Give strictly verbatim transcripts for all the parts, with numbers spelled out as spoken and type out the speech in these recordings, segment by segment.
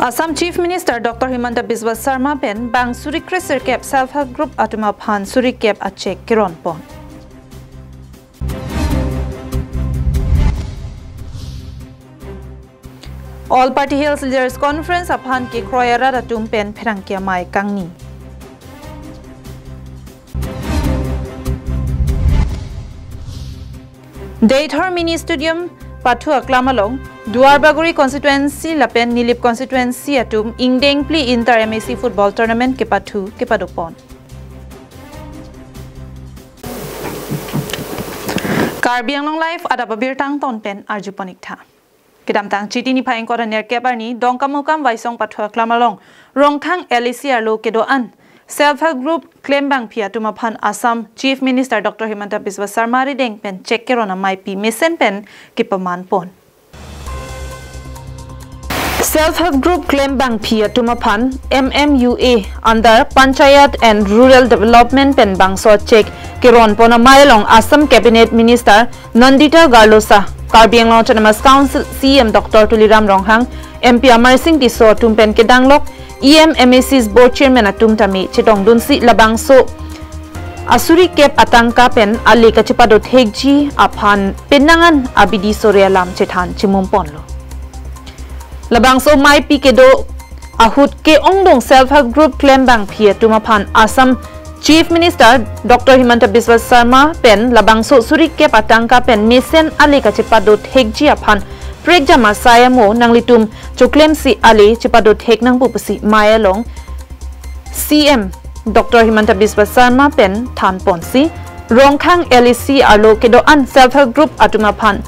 Assam Chief Minister Doctor Himanta Biswa Sarma pen bang suri kre sirkep Self Help Group atum aphan suri kep a cheque keron pon. All Party Hills Leaders Conference aphan kekroi arat atum pen pherangke amei kangni. Deithor Mini Stadium pathu aklam along Duarbagori constituency lapen Nilip constituency atum ingdeng phli inter M A C football tournament kepathu kepado pon. Karbi Anglong Live adap abirta angton pen arju pon ik tha. Kedamtang Chiti niphai ingkoi ra nerkep arni Dongkamukam Waisong pathu aklam along Rongkhang L A C arlo kedo-an Self Help Group klembangpi atum aphan Assam Chief Minister Doctor Himanta Biswa Sarma arideng pen cheque keron ameipi mesen pen kepaman pon. Self Help Group klembangpi atum aphan M M U A under Panchayat and Rural Development pen bangso cheque keron pon amei along Assam Cabinet Minister Nandita Garlosa, Karbi Anglong Autonomous Council C E M Doctor Tuliram Ronghang, M P Amarsing Tisso atum pen kedanglok E M, M A Cs, Board Chairman atum tame chetongdunsi labangso asuri kep atangka pen ale kachepado thekji aphan penang an abidi sore alam chethan chimum ponlo. Labangso meipi kedo ahut ke-ongdung Self Help Group klembangpi atum aphan Assam Chief Minister Doctor Himanta Biswa Sarma pen labangso suri kep atangka pen mesen ale kachepado thekji aphan prekjam asai amo nanglitum choklemsi ale chepado thek nangpo pusi mei along C M Doctor Himanta Biswa Sarma pen than ponsi Rongkhang L A C arlo kedo-an Self Help Group atum aphan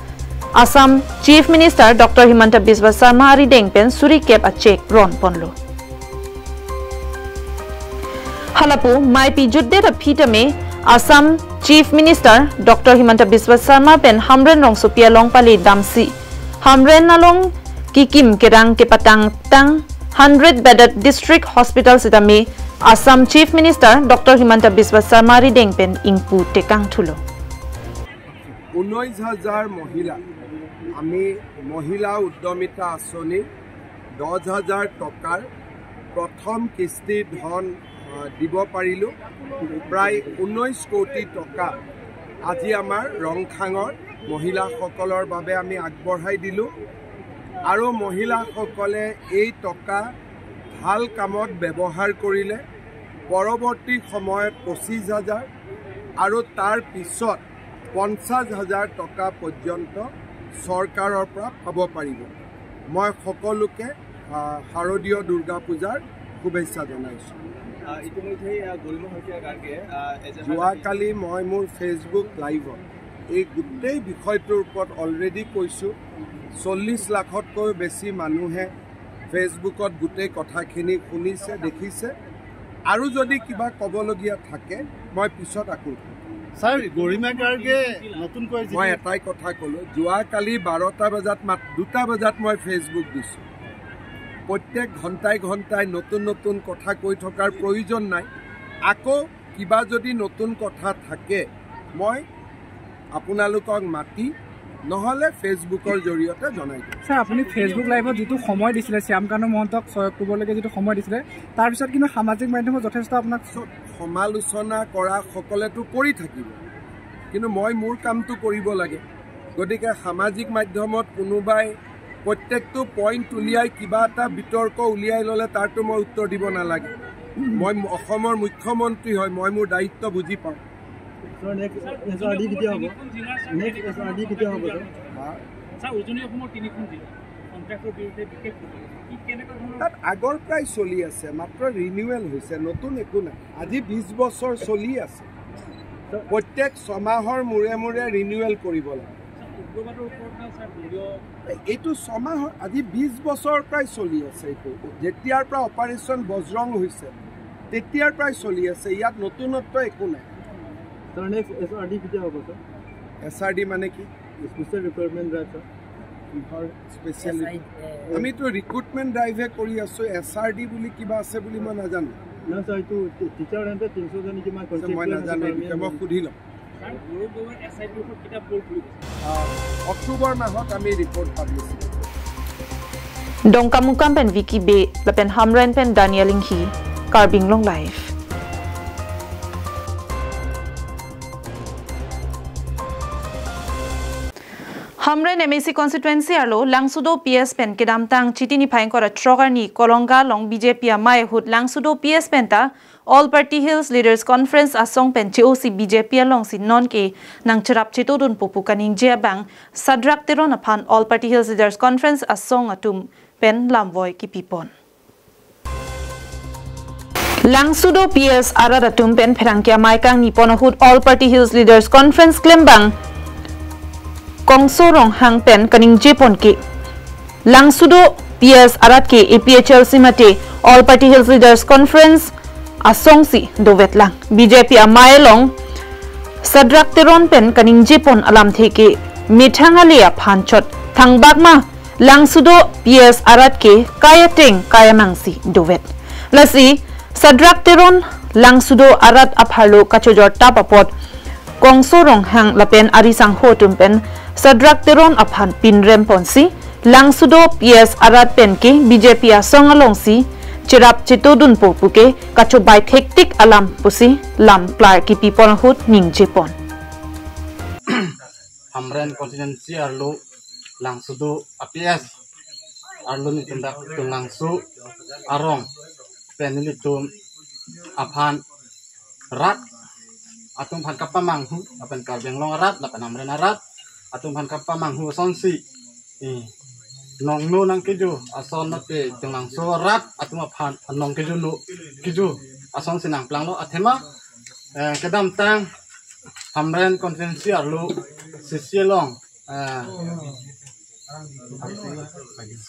Assam Chief Minister Doctor Himanta Biswa Sarma arideng pen suri kep a cheque ron ponlo. Halapu meipi jutdet aphi tame Assam Chief Minister Doctor Himanta Biswa Sarma pen Hamren rongsopi along pale damsi Hamren along kekim kerang kepatangtang hundred bedded district hospital sitame Assam Chief Minister Doctor Himanta Biswa Sarma arideng pen ingpu tekang thulo. ঊনৈশ হাজাৰ মহিলা, আমি মহিলা উদ্যমিতা আঁচনি দহ হাজাৰ টকাৰ প্ৰথম কিস্তি ধন আহ, দিব পাৰিলোঁ। প্ৰায় ঊনৈশ কোটি টকা আজি আমাৰ ৰংখাঙৰ মহিলাসকলৰ বাবে আমি আগবঢ়াই দিলোঁ আৰু মহিলাসকলে এই টকা ভাল কামত ব্যৱহাৰ কৰিলে পৰৱৰ্তী সময়ত পঁচিছ হাজাৰ আৰু তাৰ পিছত পঞ্চাছ হাজাৰ টকা পৰ্যন্ত চৰকাৰৰ পৰা পাব পাৰিব। মই সকলোকে আহ, শাৰদীয় দুৰ্গা পূজাৰ শুভেচ্ছা জনাইছোঁ। আহ, ইতিমধ্যেই আহ, গৰিমা শইকীয়া গাৰ্গে আহ, এজেহাৰ যোৱাকালি মই মোৰ ফেচবুক লাইভত এই গোটেই বিষয়টোৰ ওপৰত অলৰেডি কৈছোঁ। চল্লিছ লাখতকৈও বেছি মানুহে ফেচবুকত গোটেই কথাখিনি শুনিছে, দেখিছে। আৰু যদি কিবা ক'বলগীয়া থাকে মই পিছত আকৌ ক'ম। ছাৰ, গৰিমা গাৰ্গে নতুনকৈ আজি মই এটাই কথা ক'লোঁ, যোৱাকালি বাৰটা বজাত মাত দুটা বজাত মই ফেচবুক দিছোঁ। প্ৰত্যেক ঘণ্টাই ঘণ্টাই নতুন নতুন কথা কৈ থকাৰ প্ৰয়োজন নাই। আকৌ কিবা যদি নতুন কথা থাকে মই আপোনালোকক মাতি নহ'লে ফেচবুকৰ জৰিয়তে জনাই দিম। ছাৰ, আপুনি ফেচবুক লাইভত যিটো সময় দিছিলে শ্যামকান্ত মহন্তক ছয় অক্টোবৰলৈকে যিটো সময় দিছিলে, তাৰপিছত কিন্তু সামাজিক মাধ্যমত যথেষ্ট আপোনাক চ- সমালোচনা কৰা সকলেতো কৰি থাকিব, কিন্তু মই মোৰ কামটো কৰিব লাগে। গতিকে সামাজিক মাধ্যমত কোনোবাই প্ৰত্যেকটো পইণ্ট উলিয়াই কিবা এটা বিতৰ্ক উলিয়াই ল'লে তাৰতো মই উত্তৰ দিব নালাগে। মই অসমৰ মুখ্যমন্ত্ৰী হয়, মই মোৰ দায়িত্ব বুজি পাওঁ। Sir, next S R D কেতিয়া হ'ব? নেক্সট এছ আৰ ডি কেতিয়া হ'ব ছাৰ? হা? ছাৰ, উজনি অসমৰ তিনিখন জিলা কণ্ট্ৰেক্টৰ বিৰুদ্ধে বিশেষ প্ৰতিবাদ। কি কেনেকুৱা ধৰণৰ তাত আগৰ পৰাই চলি আছে, মাত্ৰ ৰিনিউৱেল হৈছে, নতুন একো নাই। আজি বিছ বছৰ চলি আছে। প্ৰত্যেক ছমাহৰ মূৰে মূৰে ৰিনিউৱেল কৰিব লাগে। উগ্ৰবাদৰ ওপৰত ছাৰ দলীয় এইটো ছমাহৰ, আজি বিছ বছৰৰ পৰাই চলি আছে। এইটো যেতিয়াৰ পৰা অপাৰেশ্যন বজৰং হৈছে তেতিয়াৰ পৰাই চলি আছে, ইয়াত নতুনত্ব একো নাই। Sir, next S R D কেতিয়া হ'ব ছাৰ? এছ আৰ ডি মানে কি? Special recruitment drive sir. কিহৰ স্পেচিয়েল? আমিতো ৰিক্ৰুটমেণ্ট ড্ৰাইভহে কৰি আছোঁ, এছ আৰ ডি বুলি কিবা আছে বুলি মই নাজানো। নহয় ছাৰ, এইটো টি- টিচাৰ এণ্ড তিনিশ জন কিমান মই নাজানো, এই বিষয়ে মই সুধি ল'ম। ছাৰ, গৌৰৱ গগৈৰ এছ আই টিৰ ওপৰত কিতাপ বৰ ফুৰিব। আহ, অক্টোবৰ মাহত আমি report publish Karim. Dongkamukam pen Vicky Bey, lapen Hamren pen Daniel Inghi, Karbi Anglong Live. Hamren M A C constituency arlo Langsudo P S pen kedamtang Chiti niphai ingkoi ra throk arni Kolonga along B J P amei ahut Langsudo P S pen ta All Party Hills Leaders Conference asong pen che-osi B J P alongsi nonke nangcherap chetodunpo pu kaningje abang Sadrak Teron aphan All Party Hills Leaders Conference asong atum pen lamvoi kipipon. Langsudo P S arat atum pen pherangke amei kangnipon ahut All Party Hills Leaders Conference klembang Kongso Ronghang pen kaningjepon ke Langsudo P S arat ke A P H L C mate All Party Hills Leaders Conference asongsi dovetlang. B J P amei along Sadrak Teron pen kaningjepon alamthe ke methang ale aphan chot thangbak ma Langsudo P S arat ke kai ateng kai amangsi dovet. Lasi Sadrak Teron Langsudo arat apharlo kachojor tap apot Kongso Ronghang lapen ari sangho atum pen Sadrak Teron aphan pinrem ponsi Langsudo P S arat pen ke B J P asong alongsi cherap chetodunpo puke kachobai thektik alam pusi lam klar kipipon ahut ningjepon. Hamren constituency arlo Langsudo A P S arlo nitum dak Tunglangso arong pen nelitum aphan rat atum aphan kapamanghu lapen Karbi Anglong arat lapen Hamren arat atum aphan kapamanghu asonsi, eh, nongno nangkeju ason mate Tunglangso arat atum aphan nongkeju no keju asonsi nangplanglo athema, eh, kedamtang Hamren constituency arlo C C along, eh,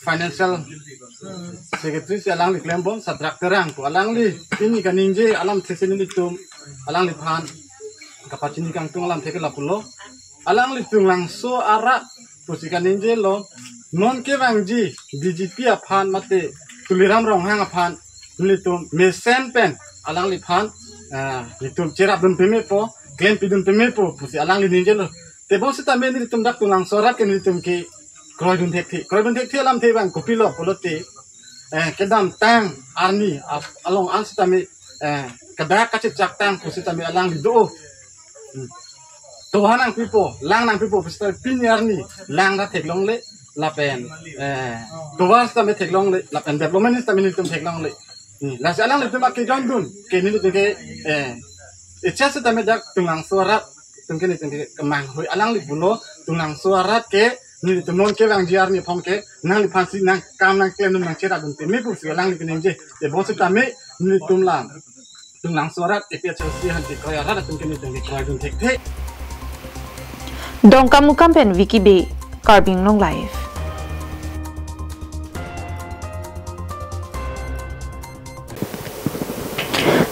financial secretary si alangli klembom Sadrak Terang pu alangli pini kaningje alamthe si nelitum alangliphan kapachini kangtung alamthe ke lapulo. Alangli Tunglangso arat pusi kaningjelo, non kevangji B J P aphan mate Tuliram Ronghang aphan nelitum mesen pen alangliphan, ah, nelitum cherapdun pemepo, klempidun pemepo pusi alangli ningjelo. Tebon sitame nelitum dak Tunglangso arat ke nelitum ke kroidun thekthe. Kroidun thekthe alamthe abang kopilo pulote, eh, kedamtang arni ap-, along an sitame, eh, kedak kachechaktang pusitame alangli do. Hmm. Tovar nangpipo, lang nangpipo pusitame pini arni lang ta theklongle lapen, eh, tovar sitame theklongle lapen development sitame nelitum theklongle. Hmm. Lasi alanglitum akejondun ke nelitum ke, eh, icha sitame dak Tunglangso arat atum ke nelitum ke kemanghui alangli pulo Tunglangso arat ke nelitum non kevangji arni aphong ke nangliphansi nangkam nangklemdun nangcherapdun peme pusi alangli kaningje. Tebon sitame nelitum lam Tunglangso arat A P H L C aphan kekroi arat atum ke nelitum ke kroidun thekthe. Dongkamukam pen Vicky Bey, Karbi Anglong Live.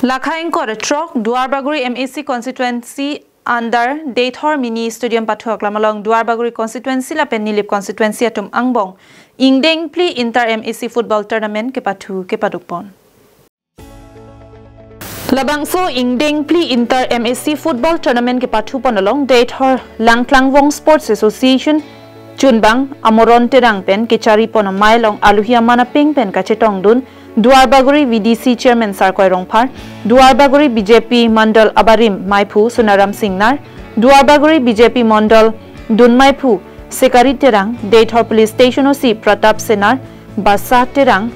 Lakha ingkoi ra throk Duarbagori M A C constituency under Deithor Mini Stadium pathu aklam along Duarbagori constituency lapen Nilip constituency atum angbong ingdeng phli inter M A C football tournament kepathu kepadukpon. Labangso ingdeng phli inter M A C football tournament kepathupon along Deithor Langtlang Vong Sports Association chunbang Amoron Terang pen kecharipon amei along aluhi aman apeng pen kachetongdun Duarbagori V D C Chairman Sarkoi Rongphar, Duarbagori B J P Mandal Abarim Maiphu Sunaram Singnar, Duarbagori B J P Mandal Dun Maiphu Sekari Terang, Deithor Police Station O C Pratap Senar, Basa Terang,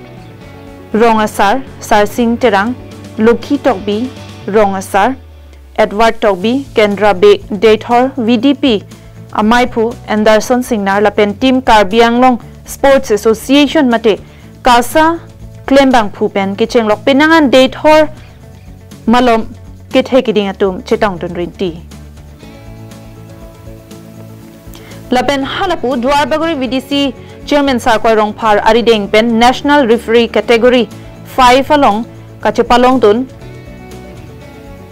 Rong Asar, Sarsing Terang, Lokhi Tokbi, Rong Asar, Edward Tokbi, Kendra Bey, Deithor V D P Amaiphu Anderson Singnar lapen Team Karbi Anglong Sports Association mate KASA klembangphu pen kechenglok penang an Deithor malom kethe keding atum chetongdun rinti. Lapen halapu Duarbagori V D C Chairman Sarkoi Rongphar arideng pen National Referee Category five along kachepalongdun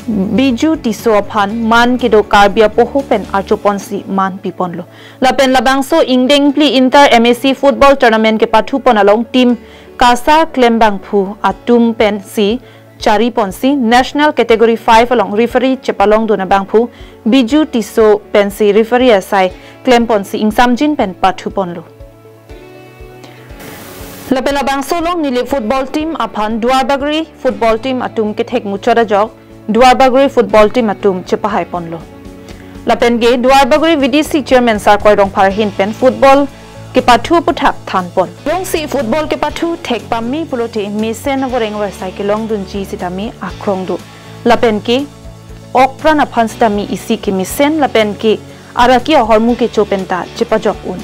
Biju Tisso aphan man kedo Karbi apoho pen archoponsi man piponlo. Lapen labangso ingdeng phli inter M A C football tournament kepathupon along Team KASA klembangphu atum pensi chariponsi National Category five along referee chepalongdun abangphu Biju Tisso pensi referee asai klemponsi ingsamjin pen pathuponlo. Lapen labangso along Nilip football team aphan Duarbagori football team atum kethek muchot ajok Duarbagori football team atum chepahai ponlo. Lapen ke Duarbagori V D C chairman Sarkoi Rongphar ahin pen football kepathu aputhak than pon. Jongsi football kepathu thek pame pulote mesen avoreng avarsai kelongdunji sitame akrong do. Lapen ke okpran aphan sitame isi kemesen lapen ke araki ahormu kecho penta chepajok un.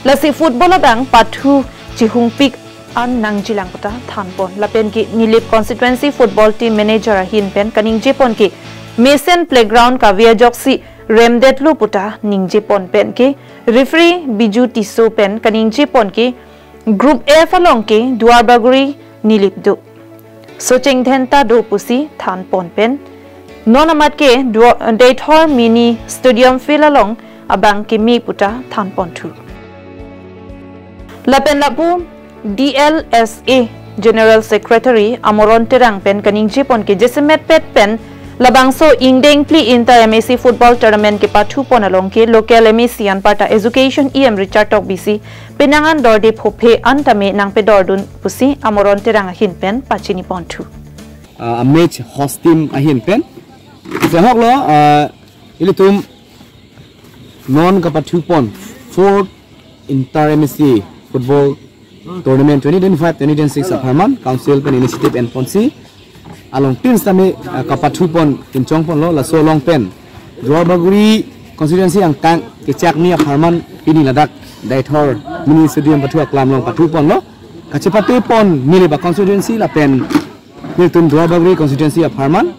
Lasi football abang pathu chihungpik an nangjilang puta than pon. Lapen ke Nilip constituency football team manager ahin pen kaningje pon ke mesen playground kave ajoksi remdetlo puta ningje pon pen ke referee Biju Tisso pen kaningje pon ke Group F along ke Duarbagori Nilip do. Socheng Dhenta do pusi than pon pen non amat ke Dua-, Deithor Mini Stadium Field along abang keme puta than pon thu. Lapen lapu D L S A General Secretary Amoron Terang pen kaningje pon ke jasemet pet pen labangso ingdeng phli inter M A C football tournament kepathu pon along ke local M A C anparta education E M Richard Tokbi si penang an dorde phophe an tame nangpedordun pusi Amoron Terang ahin pen pachini pon thu. Uh, a match host team ahin pen. Sehok lo, uh, ilitum non kapathu pon fourth inter M A C football tournament twenty twenty-five twenty twenty-six apharman council pen initiative en ponsi along teams tame, uh, kapathu pon inchong ponlo laso along pen Duarbagori constituency angkang kechak ni apharman pini ladak Deithor Mini Stadium pathu aklam along pathu ponlo kachepate pon Nilip a constituency lapen nelitum Duarbagori constituency apharman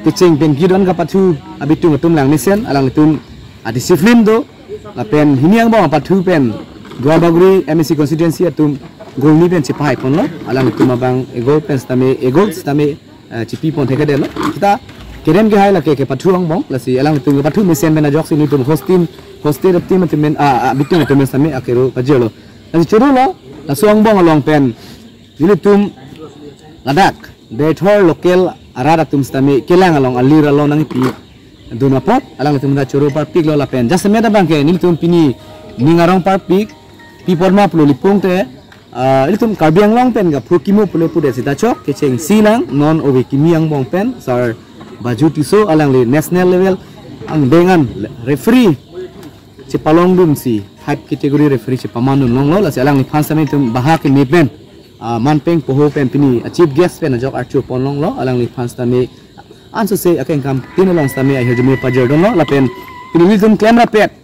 kecheng pen kidon kapathu abitung atum lang mesen alanglitum a discipline do lapen hini angbong pathu pen Duarbagori M A C constituency atum goal ni pen chepahai ponlo alanglitum abang a goal pen sitame a goal sitame, eh, chipi pon thekadelo. Kita kerem kehai lake kepathu angbong lasi alanglitum kepathu mesen pen ajoksi nelitum host team host team atum pen, ah, ah, abitung atum pen sitame akero pajirlo. Lasi choro lo laso angbong along pen nelitum ladak Deithor local arat atum sitame kelang along alir along nangpi dun apot alanglitum ta choro parpiklo lapen jasemet abang ke nelitum pini ning arong parpik pi porma pulo lipung te, ah, ilitum Karbi Anglong pen kaphu kimo pulo pudet sita chok kecheng silang non ove kimi angbong pen sar Biju Tisso alangli national level angdeng an referee chepalongdunsi five category referee chepamandun longlo lasi alangliphan sitame itum bahak keme pen, ah, manpeng poho pen pini, ah, chief guest pen ajok archo pon longlo alangliphan sitame ansose akeng kam tin along sitame ahirjume pajirdunlo lapen pini nelitum klem rapet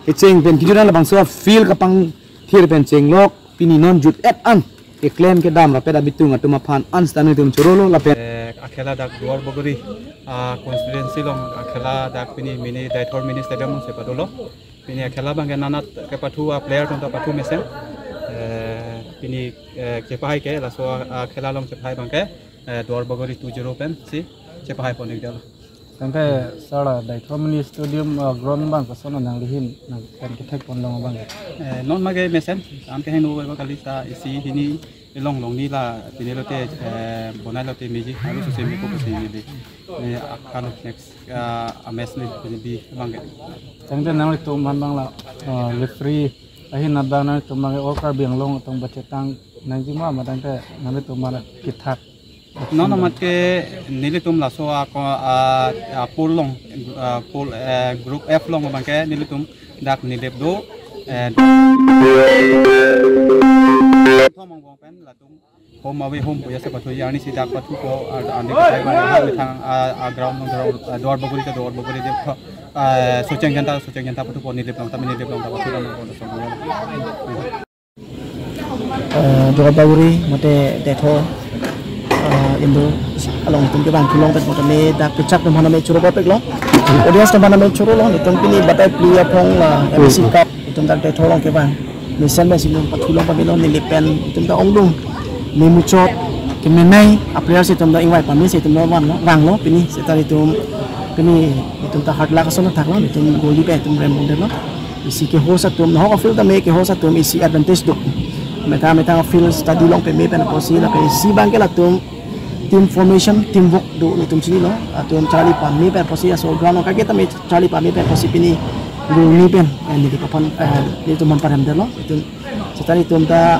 kecheng pen kijut an labangso field kapangthir pen chenglok pini non jut et an keklem kedam rapet abitung atum aphan an sitame itum choro lo lapen. Eh, akhela dak Duarbagori, ah, constituency along akhela dak pini mini Deithor mini stadium along sepadolo. Pini akhela abang ke nanat kepathu a player atum ta pathu mesen. Eh, pini, eh, chepahai ke laso akhela along chepahai abang ke, eh, Duarbagori two zero pen si chepahai pon ik dalo. Tangte sala Deithor mini stadium, ah, ground abang koson nangli ahin nang pen kethek pon long abang ke. Eh, non mage mesen, am ke henu ba kali ta isi hini ilong long ni la pini lote, eh, bonai lote meji, alu sose meko kosi ni de. Eh, akan next, ah, ames ni pini bi abang ke. Tangte nanglitum abang la, ah, referee ahin abang nanglitum abang ke all Karbi Anglong atum bachetang nangji ma ma tangte nanglitum abang kethak. Non amat ke nelitum laso a ko-, a, a pool along, a pool, eh, group F along abang ke nelitum dak Nilip do, eh, thom angbong pen latum home away home puya se pathu arni si dak pathu ko, a, andi ke sai ba methang, a, a ground along ground, a, Duarbagori ta Duarbagori de, a, Socheng Dhenta Socheng Dhenta pathu ko Nilip along ta Nilip along ta pathu ko. Eh, Duarbagori mate Deithor, eh, indo along itum kevang thu long pen mate dak kechak atum aphan me choro parpiklo. Audience atum aphan me choro lo, itum pini batai phli aphong la M A C Cup itum dak Deithor along kevang. Mesen pen si itum pathu long pamelo Nilip pen itum ta ongdung. Memuchot kemenei a player si itum ta ingvai pame si itum ta vanglo, vanglo pini seta itum pini itum ta hard luck ason thaklo, itum goal ni pen itum rem bondetlo. Isi ke host atum, nahok a field tame ke host atum isi advantage do. Methang methang a field study long pame pen apotsi lapen isi abang ke latum team formation, team work do nelitum chinilo. Atum charli pame pen apotsi aso ground kake tame charli pame pen apotsi pini goal ni pen, eh, neli kapan, eh, nelitum aphan paremdetlo. Itum seta itum ta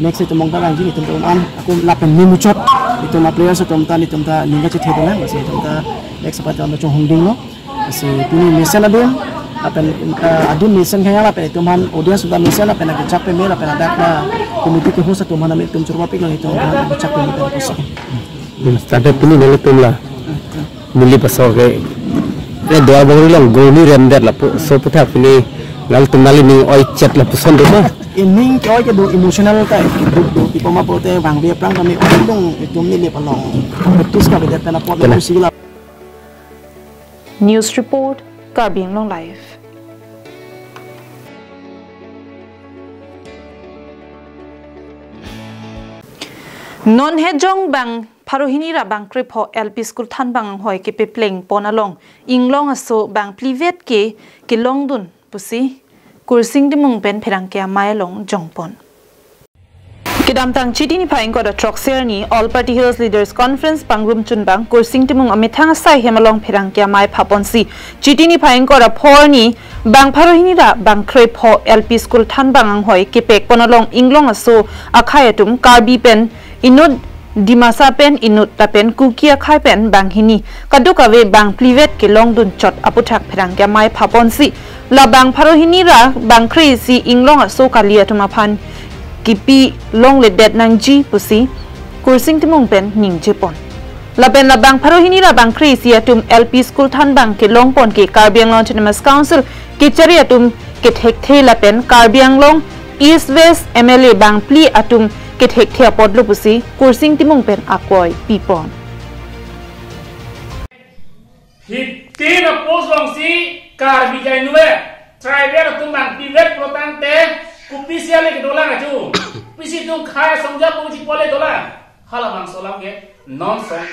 Next itum mongta kangji itum ta un-an ako lapen nimuchot itum a players atum ta itum ta ning kachethe dolang, lasi itum ta next apa ta chonghong dinglo. Lasi pini mesen adim lapen, eh, adim mesen khaya lapen itum aphan audience ta mesen lapen akechak peme lapen adak na committee ke host atum aphan itum churwa piklo itum aphan akechak peme pen koso. Tata pini nelitum la neli pasok ke, eh, Duarbagori along goni remdet lapuson aputhak pini nelitum neli ning oi chet lapuson do ma. Ining ke oi kedo emotional ta duk do, ipo ma pulote vangve aphrang kami oi dong itum neli palong practice kavedet pen apot Kena. Lo sila. News report, Karbi Anglong Live. Non hejong bang pharo hini ra bang krepho L P school thanbang anghoi kepepleng pon along inglong aso bang phlivet ke kelongdun pusi Kursing Timung pen pherangke amei along jongpon. Kedamtang Chiti niphai ingkoi ra throksi arni All Party Hills Leaders Conference pangrum chunbang Kursing Timung amethang asai hem along pherangke amei phaponsi Chiti niphai ingkoi ra phongo arni bang pharo hini ra bang krepho L P school thanbang anghoi kepek pon along inglong aso akhei atum Karbi pen inut, Dimasa pen inut lapen Kuki akhei pen bang hini kadokave bang phlivet kelongdun chot aputhak pherangke amei phaponsi la bang pharo hini ra bang kre-isi inglong aso kali atum aphan kipi longledet nangji pusi Kursing Timung pen ningjepon. Lapen la bang pharo hini ra bang kre-isi atum L P school thanbang kelongpon ke Karbi Anglong Autonomous Council kechari atum kethekthe lapen Karbi Anglong East West M L A bang phli atum kethekthe apotlo pusi Kursing Timung pen akoi pipon. Fifteen a post alongsi Karbi jainue tribal atum bang phlivet pulotangte kopisi ale kedolang achu. Kopisi itum khei asong ja puji pole dolang. Halabangso alam ke non song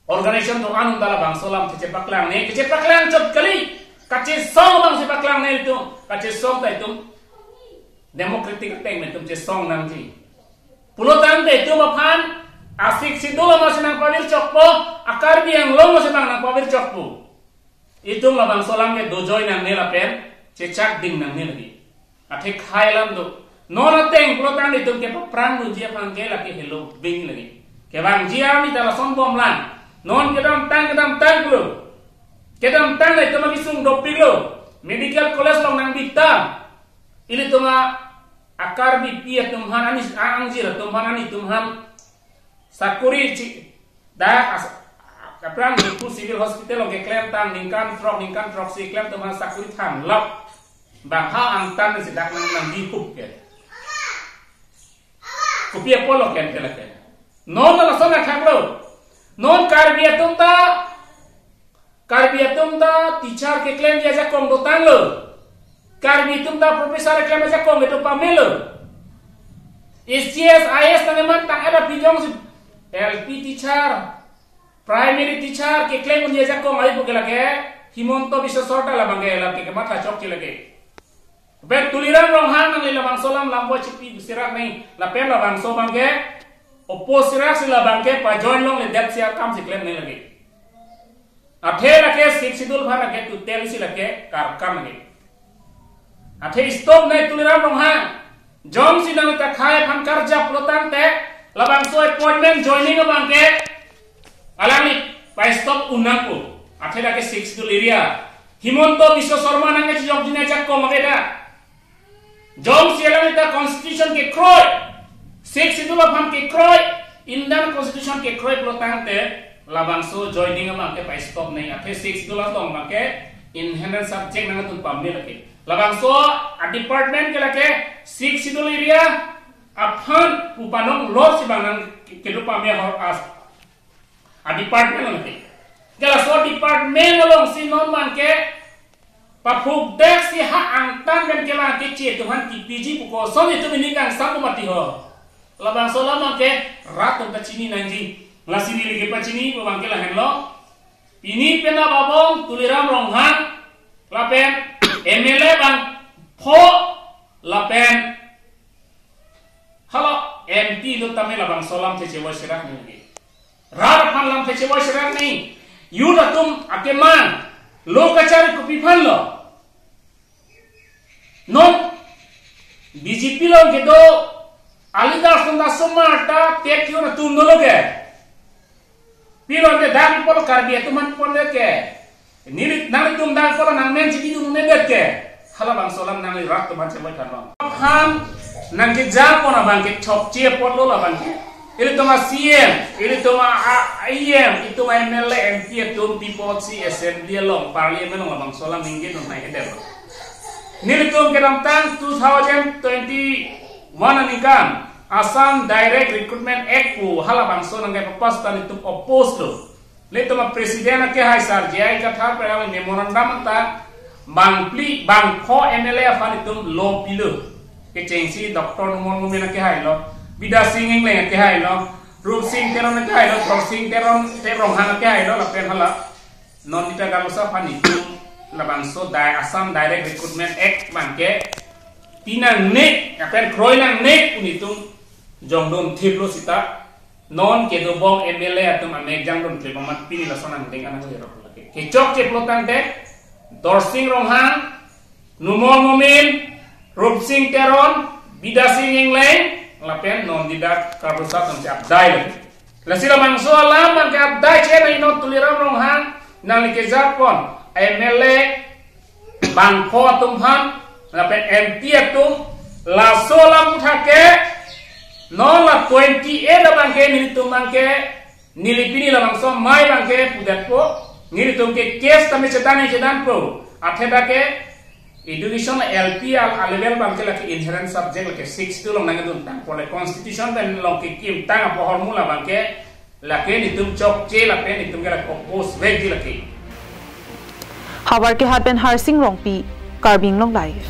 organization do-an un ta labangso alam kechepaklang ne, kechepaklang chot kali. Kachesong bangsi paklang ne itum, kachesong ta itum democratic ateng me itum chesong nangji. Pulotangte itum aphan a-Sixth Schedule amatsi nangpavirchokpo, a-Karbi Anglong amatsi bang nangpavirchokpo. Itum labangso alam ke dojoi nangne lapen chechak ding nangne lagi. Athe khei alam do. Non ateng pulotangte itum kepaphrang dunji aphan ke lake helo bing lagi. Kevangji arni ta lason bomlang. Non kedamtang kedamtang pulo. Kedamtang le itum akesung dopiklo. Medical college along nangbitam. Ilitum a-Karbipi atum aphan ani, a-angjir atum aphan ani atum aphan sakuri chi dak as-, aphrang Diphu Civil Hospital along keklemtang ningkan throk, ningkan throksi klem atum aphan sakuri thanlok. Bang ha angtan si dak nang nangdihup ke. Kopi apotlo ke ante lake. Non lason akhaklo. Non Karbi atum ta Karbi atum ta teacher keklemji ajakong dotanglo. Karbi atum ta professor keklem ajakong kedo pamelo. S G S, I A S nangkematang ada pijongsi L P teacher, primary teacher keklem unji ajakong ai pu ke lake Himanta Biswa Sarma ta labang ke lake kematha chokche lake. Pen Tuliram Ronghang nangli labangso alam lambo chipi sirak nai lapen labangso abang ke oppose siraksi labang ke pajoin longledetsi akamsi klem nai lake. Athe lake Sixth Schedule aphan lake tuteli si lake karkam lake. Athe stop nai Tuliram Ronghang. Jongsi nangta khei aphan karjap pulotangte labangso appointment joining abang ke alangli pa-stop un nangpo. Athe lake Sixth Schedule area Himanta Biswa Sarma nangkechijokji ajakong ke da. Jongsi alangli ta constitution kekroi, Sixth Schedule aphan kekroi, Indian constitution kekroi pulotangte labangso joining abang ke pa-stop nai. Athe Sixth Schedule along abang ke inherent subject nangtum pame lake. Labangso a-department ke lake Sixth Schedule area aphan pu panong lotsi bang nang ke-, kedo pame ahor as a-department along ke. Ke laso department alongsi non abang ke paphukdeksi ha angtan pen kelang keche atum aphan kipiji pu koson itum pini kangsam pu mati ho. Labangso alam abang ke rat atum ta chini nangji. Lasi neli kepachini pu abang ke lahenlo. Pini pen ababong Tuliram Ronghang lapen M L A bangpho lapen hala M P do tame labangso alam thechevoi sirak nangji. Rat aphan alam thechevoi sirak nangji. Youth atum akemang lo kachari kopi aphanlo. Non B J P along kedo a-leader atum ta osomar ta tek yo na tum dolo ke. Pilo te dak pol Karbi atum aphan pon le ke. Neli nanglitum dak pol nangmen chiki dun ne det ke. Halabangso alam nangli rat atum aphan chemoi thanlo. Aphan nangkejapon abang ke chokche apotlo labang ke. Ilitum a-C M, ilitum a, a, E M, itum a-M L A, M P atum pi apotsi assembly along, parliament along labangso alam ningje dun nai hedelo. Nelitum kedamtang two thousand twenty-one aningkan Assam Direct Recruitment Act pu halabangso nangkepapastan itum oppose lo. Nelitum a-president akehai sar J I Kathar pen memorandum ta bangphli bangpho M L A aphan itum law pilo. Kechengsi Doctor Numal Momin akehai lo, Bidya Sing Engleng akehai lo, Rup Sing Teron akehai lo, Dorsing Teron, Teron Ronghang akehai lo, lapen hala Nandita Karbasa aphan itum labangso dai Assam Direct Recruitment Act abang ke pinangne, lapen kroi nangne pu nelitum jongdun thiplo seta non kedobom M L A atum amek jangdun thip amat pini lason angdeng anang lerok lake. Kechokche plotangte Dorsing Ronghang, Numal Momin, Rup Sing Teron, Bidya Sing Engleng, lapen Nandita Karbasa atum si apdai lagi. Lasi labangso alam abang ke apdai che na inut Tuliram Ronghang nangli kejapon M L A bangpho atum aphan, lapen M P atum, laso alam aputhak ke, non la twenty-eight abang ke nelitum abang ke, neli pini labangso amei abang ke pudetpo, nelitum ke case tame chethan chethanpo, athe dak ke, education L P a, a-level abang ke lake inherent subject lake six two along nangdun tangpo le constitution pen along kekim tang apo ahormu labang ke lake nelitum chokche lapen nelitum ke lake oppose vekji lake. Howraghat pen Harsing Rongpi, Karbi Anglong Live.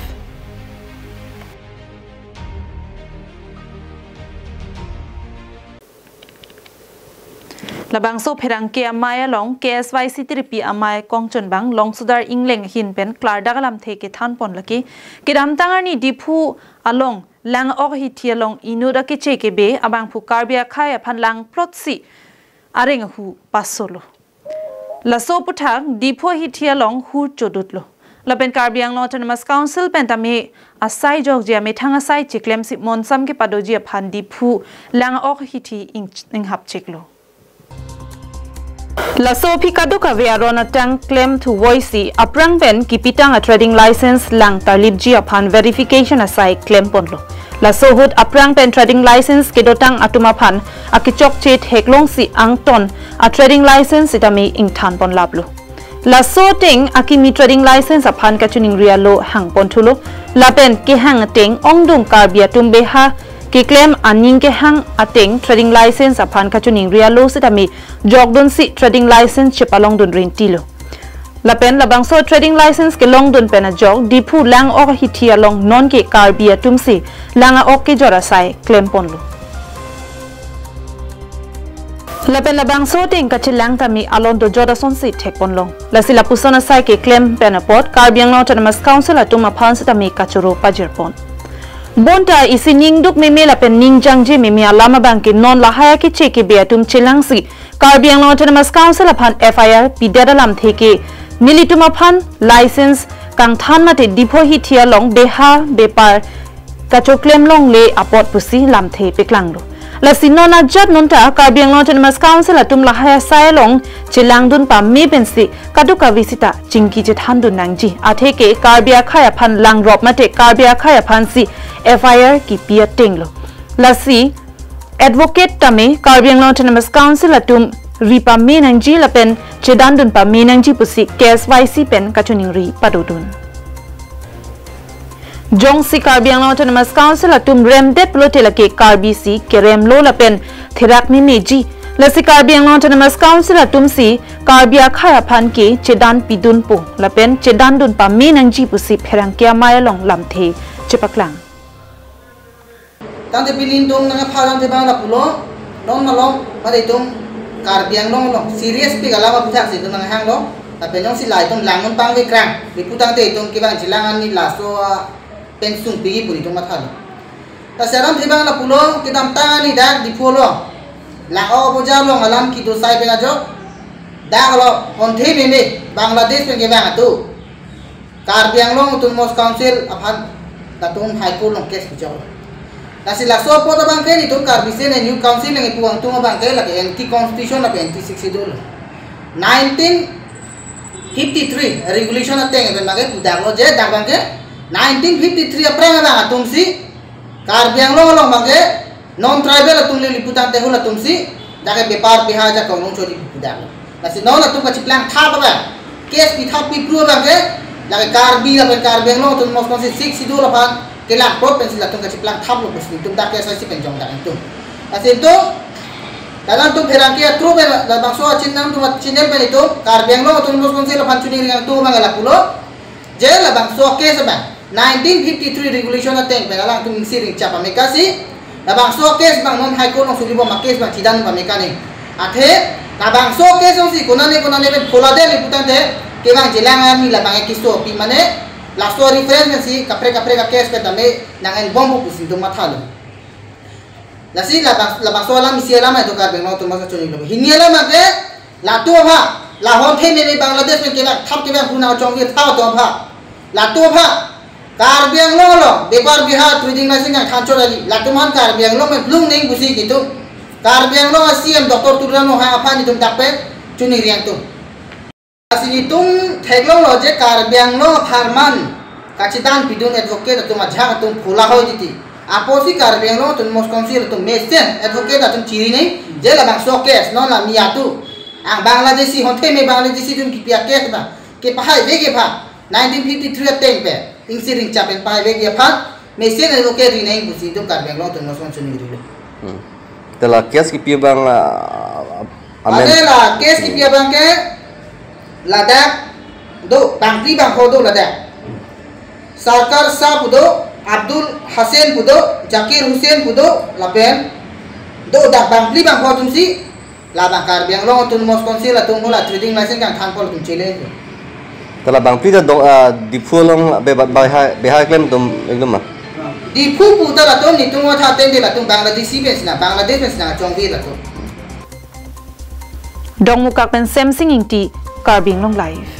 Labangso pherangke amei along K S Y C tiripi amei kongchunbang Longsudar Engleng ahin pen klardak alamthe kethanpon lake. Kedamtang arni Diphu along lang-ok hithi along inut akeche kebe abangphu Karbi akhei aphan langplotsi areng ahu pasolo. Laso aputhak Diphu hithi along hu chodutlo. Lapen Karbi Anglong Autonomous Council pen tame asai jokji amethang asai chiklemsi monsam kepadoji aphan Diphu lang-ok hithi ing-, inghapcheklo. Laso aphi kadokave aron atang klem thuvoisi aphrang pen kipitang a-trading license lang tarlipji aphan verification asai klemponlo. Laso ahut aphrang pen trading license kedotang atum aphan akechokche theklongsi angton a-trading license sitame ingthanponlaplo. Laso ateng akimi trading license aphan kachiningri alo hangponthulo. Lapen kehang ateng ongdung Karbi atum beha keklem aning kehang ateng trading license aphan kachiningri alo sitame jokdunsi trading license chepalongdun rintilo. Lapen labangso trading license kelongdun pen ajok Diphu lang-ok hithi along nonke Karbi atumsi lang-ok kejor asai klemponlo. Lapen labangso ateng kachelang tame alon dojot asonsi thekponlong. Lasi lapuson asai keklem pen apot Karbi Anglong Autonomous Council atum aphan sitame kachoro pajirpon. Bonta isi ningduk meme lapen ningjangje meme alam abang ke non lahai akeche kebe atum chelangsi Karbi Anglong Autonomous Council aphan F I R pidet alamthe ke nelitum aphan license kangthan mate Diphu hithi along beha bepar kachoklem longle apot pusi lamthe peklanglo. Lasi non ajat nonta Karbi Anglong Autonomous Council atum lahai asai along chelangdun pame pensi kadokave sita chingki chethandun nangji. Atheke Karbi akhei aphan langrop mate Karbi akhei aphansi F I R kipi atenglo. Lasi advocate tame Karbi Anglong Autonomous Council atum ri pame nangji lapen chedandun pame nangji pusi K S Y C pen kachiningri padodun. Jongsi Karbi Anglong Autonomous Council atum remdet pulote lake Karbi si keremlo lapen therak memeji. Lasi Karbi Anglong Autonomous Council atumsi Karbi akhei aphan ke chedan pidunpo lapen chedandun pame nangji pusi pherangke amei along lamthe chepaklang. Tangte pini itum nangkepha tangte bang lapulo, non malom, mari itum Karbi Anglong along serious pik alam aputhak si itum nanghanglo, lapen jongsi la itum langdun pangve krang, lapu tangte itum kevang chelang arni laso, ah, pen sungpikji pu itum mathalo. Ta seram thibang lapulo, kedamtang arni dak Diphu along lang-ok aboja along alam kedo asai pen ajok, dak lo honthe meme Bangladesh pen kevang atum Karbi Anglong Autonomous Council aphan Latum High Court along case pijok. Lasi laso apot abangke nelitum Karbi State New Council nangkipu atum abangke lake anti constitution lapen anti Sixth Schedule. Nineteen fifty-three regulation ateng pen abangke pudaklo je dak abangke nineteen fifty-three aphrang abang atumsi Karbi Anglong along abangke non tribal atum le liputang tehul atumsi dak ke bepar bihar ajakong nung chori pudaklo. Lasi non latum kachiplang thap abang, case pithap pipru abangke lake Karbi lapen Karbi Anglong Autonomous Council Sixth Schedule aphan kelang prot pensi latum kachiplang thaplo pusi nelitum dak ke S I C pen jongdak nelitum. Lasi nelitum, dalam tum pherangke atru pen labangso achin nangtum channel pen nelitum Karbi Anglong Autonomous Council aphan choningri nangtum abang lapulo. Je labangso case abang nineteen fifty-three regulation ateng pen alangtum ingsi ringchap amekasi labangso case abang non High Court along suli bom a-case abang chidan bom amekani. Athe labangso case alongsi konane konane pen phola de liputangte kevang jilang army labang keso pi mane laso reference si kaprek kaprek a-case pen tame nang-en bompo pusi nelitum mathalo. Lasi labang, labangso alam isi alam itu Karbi Anglong Autonomous Council choningri lo. Hini alam abangke latum aphan, la honthe meme Bangladesh pen kevang thap kevang puna chongvir thap atum aphan, latum aphan Karbi Anglong along bepar bihar trading license nangthanchot kali, latum aphan Karbi Anglong pen plung neng pusi nelitum Karbi Anglong a-C M Doctor Tuliram Ronghang aphan nelitum dak pen choningri nangtum. Lasi nelitum theklonglo je Karbi Anglong apharman kachidan pidun advocate atum ajahak atum phola hoi titi. Apotsi Karbi Anglong Autonomous Council atum mesen advocate atum chiri neng je labangso case non la mi atu ang Bangladeshi honthe me Bangladeshi atum kipi a-case abang kepahai vek aphan nineteen fifty-three ateng pen ingsi ringchap pen pahai vek aphan mesen advocate ri neng pusi nelitum Karbi Anglong Autonomous Council chiningri lo. Hmm. Te la case kipi abang, ah, amen. Ane la case kipi abangke ladak do, bangphli bangpho do ladak. Sarkar Shah pu do, Abdul Hussain pu do, Zakir Hussain pu do, lapen do dak bangphli bangpho atumsi labang Karbi Anglong Autonomous Council atum hala trading license kangthan pol atum chele. Te la bangphli ta dong, ah, Diphu along be, be, behai, behai klem atum ekdom ma? Diphu pu ta latum nelitum atha ateng de latum Bangladeshi pensi nang, Bangladesh pensi nangchongvir latum. Dongmukak pen Semsing Ingti, Karbi Anglong Live.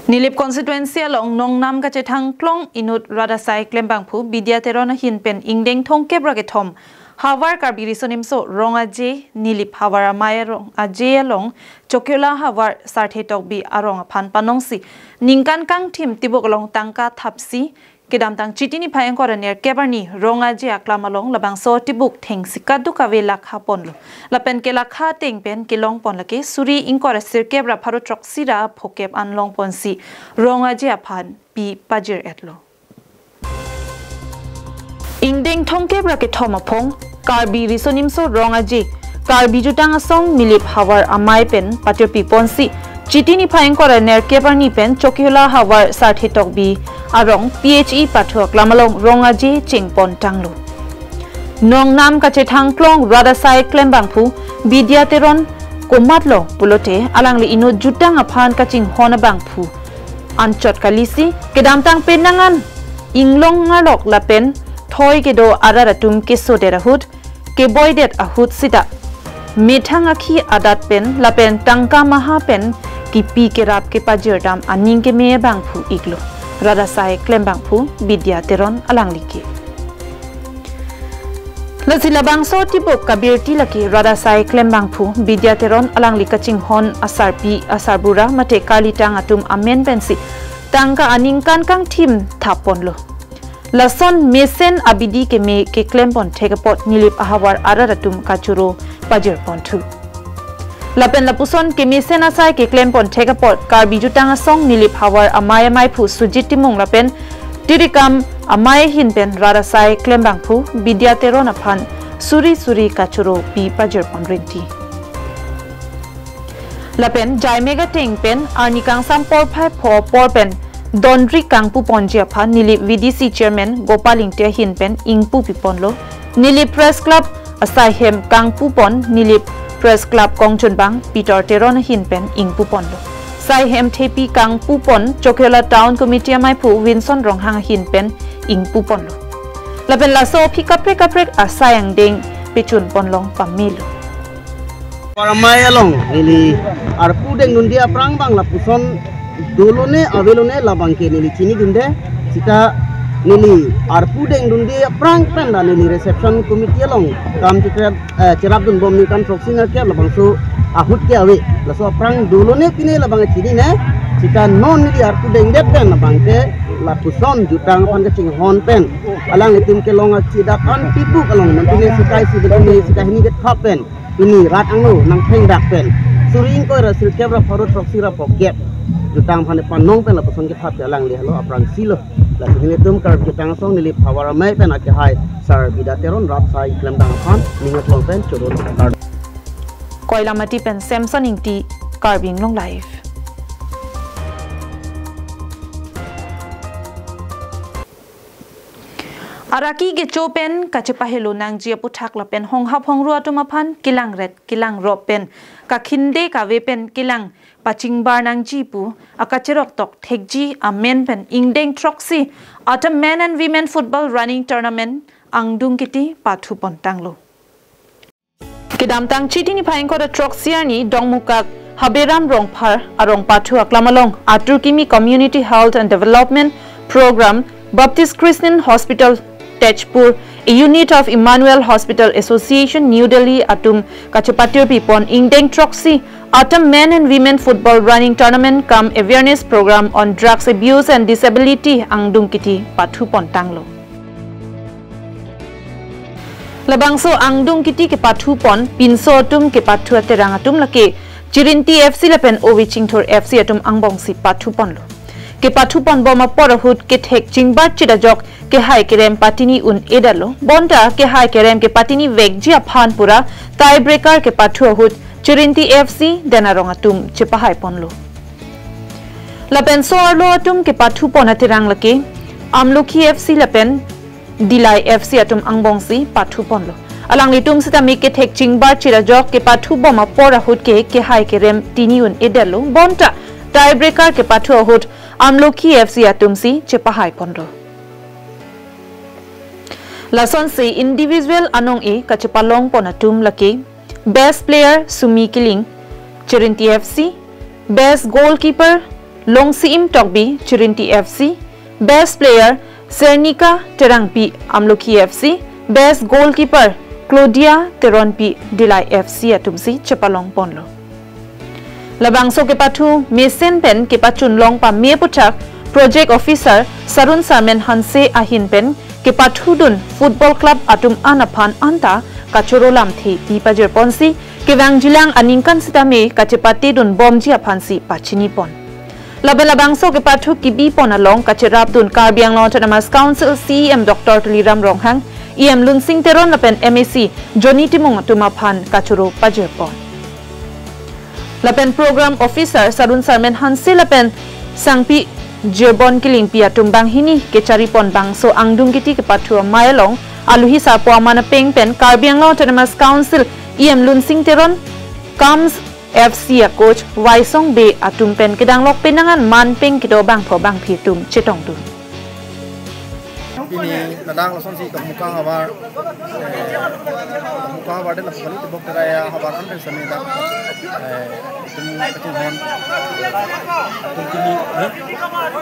Nilip constituency along Nongnam kachethang klong inut rat asai klembangphu Bidya Teron ahin pen ingdeng thomkep ra kethom havar Karbi Riso Nimso Rong Aje Nilip Havar Amei Rong Aje along Chokiola havar Sarthe Tokbi arong aphan panongsi ningkan kangthim tibuk along tangka thapsi kedamtang Chiti niphai ingkoi ra nerkep arni Rong Aje aklam along labangso tibuk thengsi kadokave lakha ponlo. Lapen kelakha ateng pen kelong pon lake suri ingkoi ra sirkep ra pharo throksi ra phokep an long ponsi Rong Aje aphan pi pajir-etlo. Ingdeng thomkep ra kethom aphong Karbi Riso Nimso Rong Aje, Karbi Jutang Asong Nilip Havar Amei pen patirpi ponsi, Chiti niphai ingkoi ra nerkep arni pen Chokiola havar Sarthe Tokbi arong P H E pathu aklam along Rong Aje cheng pon tanglo. Nongnam kachethang klong rat asai klembangphu Bidya Teron komatlo pulote alangli inut jutang aphan kachinghon abangphu anchot kalisi, kedamtang penang an inglong ngarlok lapen thoi kedo arat atum kesodet ahut, keboidet ahut sita methang akhi adat pen lapen tangka maha pen kipi kerap kepajirdam aning keme abangphu iklo. Rat asai klembangphu Bidya Teron alangli ke. Lasi labangso tibuk kabirti lake rat asai klembangphu Bidya Teron alangli kachinghon asarpi asarbura mate karlitang atum amen pensi tangka aningkan kangthim thap ponlo. Lason mesen abidi keme keklem pon thek apot Nilip ahavar arat atum kachoro pajir ponthu. Lapen lapuson kemesen asai keklem pon thek apot Karbi Jutang Asong Nilip Havar Amei ameiphu Sujit Timung lapen Tirikam Amei ahin pen rat asai klembangphu Bidya Teron aphan suri suri kachoro pi pajir pon rinti. Lapen Jaimega ateng pen arni kangsam porphai pho apor pen donri kangpu ponji aphan Nilip V D C Chairman Gopal Ingti ahin pen ingpu pi ponlo. Nilip Press Club asaihem kangpu pon Nilip Press Club kongchunbang Peter Teron ahin pen ingpu ponlo. Sai hem thepi kangpupon Chokihola Town Committee amaiphu Winson Ronghang ahin pen ingpuponlo. Lapen laso aphi kaprek kaprek asai angdeng pechunponlong pamelo. Paramai along neli arpu dengdunde aphrang bang lapuson dolone avelone labangke neli chinidunde, sita neli arpu dengdunde aphrang pen ta neli reception committee along kam chikre eh, cherapdunbom ningkan throksi nerkep labangso ahut ke ave. Laso aphrang dolone pine labang chinine. Sita non neli arpu dengdet pen labangke lapuson jutang aphan kachinghon pen alanglitum kelong achidak an pipuk along non pine sita isi betune sita hini kethap pen pini rat angno nangthengdak pen suri ingkoi ra sirkep ra pharo throksi ra phokep jutang aphan panong pen lapuson kethap ke alangli halo aphrangsi lo. Lasi nelitum Karbi Jutang Asong neli Phavar Amei pen akehai Sar Bida Teron rap sai klemdang aphan ning aklong pen choro kar. Koilamati pen Samson Ingti, Karbi Anglong Live. Araki kecho pen kachepahelo nangji aputhak lapen honghap hongru atum aphan kelangret kelangrop pen kakhinde kave pen kelang pachingbar nangji pu akacherok tok thekji amen pen ingdeng throksi Atam Men and Women Football Running Tournament angdung kiti pathupontanglo. Kedamtang Chiti niphai ingkoi ra throksi arni Dongmukak Haberam Rongphar arong pathu aklam along Atur Kimi Community Health and Development Program, Baptist Christian Hospital Tezpur, a unit of Emmanuel Hospital Association, New Delhi atum kachepatirpipon ingdeng throksi Atam Men and Women Football Running Tournament cum Awareness Program on Drugs Abuse and Disability angdung kiti pathupontanglo. Labangso angdung kiti kepathupon pinso atum kepathu aterang atum lake Chirinti F C lapen Ovi Chingthur F C atum angbongsi pathuponlo. Kepathuponbom apor ahut kethek chingbar chit ajok kehai kerem patini un-edetlo. Bonta kehai kerem kepatini vekji aphan pura tie breaker kepathu ahut Chirinti F C den arong atum chepahaiponlo. Lapen so-arlo atum kepathupon aterang lake Amlokhi F C lapen Dillai F C atum angbongsi pathuponlo. Alanglitum sitame kethek chingbar chit ajok kepathubom apor ahut ke kehai kerem tini un-edetlo. Bonta tie breaker kepathu ahut Amlokhi F C atumsi chepahaiponlo. Lasonsi individual anong-e kachepalongpon atum lake Best Player Sumi Kiling, Chirinti F C, Best Goalkeeper Longsiim Tokbi, Chirinti F C, Best Player Sernika Terangpi, Amlokhi F C, Best Goalkeeper Claudia Teronpi, Dillai F C atumsi chepalongponlo. Labangso kepathu mesen pen kepachunlong pame aputhak Project Officer Sarun Sarmen Hanse ahin pen kepathudun football club atum an aphan anta kachoro lamthe pi pajirponsi kevangjilang aningkan sitame kachepatedunbomji aphansi pachinipon. Lapen labangso kepathu kebipon along kacherapdun Karbi Anglong Autonomous Council C E M Doctor Tuliram Ronghang, E M Lunsing Teron lapen M A C Johnny Timung atum aphan kachoro pajirpon. Lapen Program Officer Sarun Sarmen Hanse lapen Sangpi Jirbon Killingpi atum banghini kecharipon bangso angdung kiti kepathu amei along aluhi sarpo aman apeng pen Karbi Anglong Autonomous Council E M Lunsing Teron, Kams F C a coach Waisong Bey atum pen kedanglok penang an man peng kedo bangpho bangphi atum chetongdun. Pini ladak lasonsi Dongmukak havar, eh, Dongmukak havar den lapu kali tebok teraya havar an pen sami dak, eh, itum kachinghon, itum kimi, eh,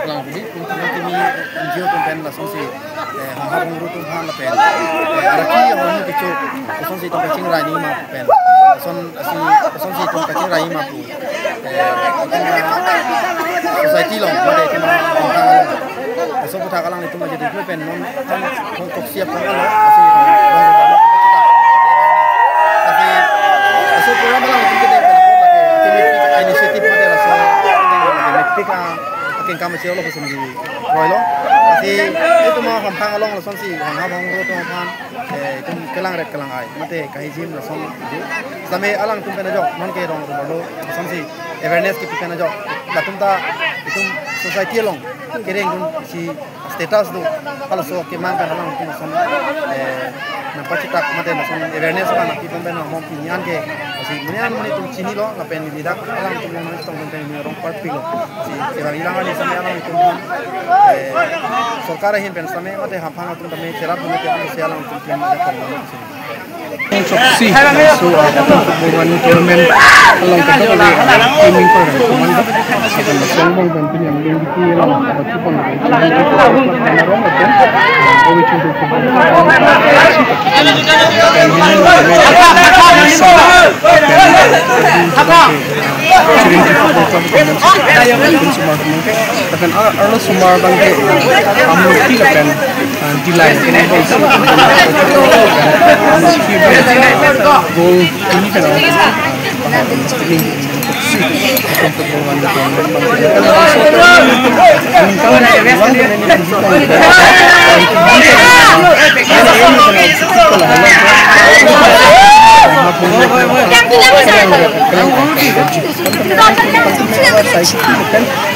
lang pini, itum kimi N G O atum pen lasonsi, eh, honghap hongru atum aphan lapen, eh, araki ahormu kecho, lasonsi itum kachingrai nima pen, lason, lasi, lasonsi itum kachingrai nima pu. Eh, society along, mate itum, laso aputhak alanglitum aja diklo pen non, non, non toksi aphan alo, lasi, lasi, laso program alanglitum kedeng pen apot lake, itum initiative mate laso, meeting a, akengkam isi olo kosong di, roilo, lasi, itum a Hamphang along lasonsi, honghap hongru atum aphan, eh, itum kelangret kelang-ai, mate kahijim lason, sami alangtum pen ajok, non ke rong rumlo, lasonsi, awareness kipi pen ajok. Latum ta itum society along kerengdun si status do. Halaso kemang pen alangtum ason, eh, Pachitak mate lason awareness abang nangpi pon pen mo pini an ke, lasi monit an monit atum chinilo, lapen neli dak alangtum along nangtong pen neli rong parpiklo. Lasi kevang ilang arni sami alangtum, eh, sorkar ahin pen sami mate hamphang atum tame cherap mate an si alangtum pen mate kong. Choksi, so, uh, Pathu football tournament along ketok kali, uh, teaming per komandan. Lapen Songbong pen pini an Longkipi along, uh, Pathu pon, uh, Pathu pon, uh, Owi Chungtu football. Lapen, uh, Chiring football club, uh, Chiring football club, uh, Lapen ar-, arlosomar abang ke, uh, Amulki lapen, uh, Dillai. Amulki abang, uh, goal ini kan, uh, Arlosomar abang ke, uh,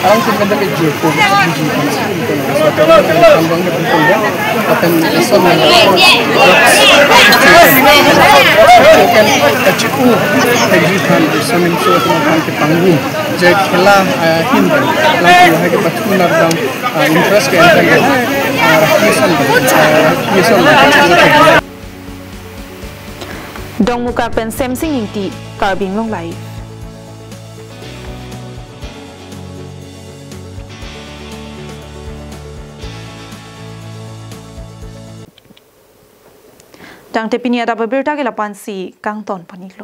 Arang tum kan dam ejir ko, kan bang ke pun ya. Akan so na kan kachiku, kaji kan so min so kan ke panggung. Je khela, eh, hin kan, lang ko hai ke Pathu nar dam, eh, interest ke kan, eh, rakisan, eh, rakisan. Dongmukak pen Semsing Ingti, Karbi Anglong Live. Tangte pini adap abirta ke lapu-an si kangton pon-iklo.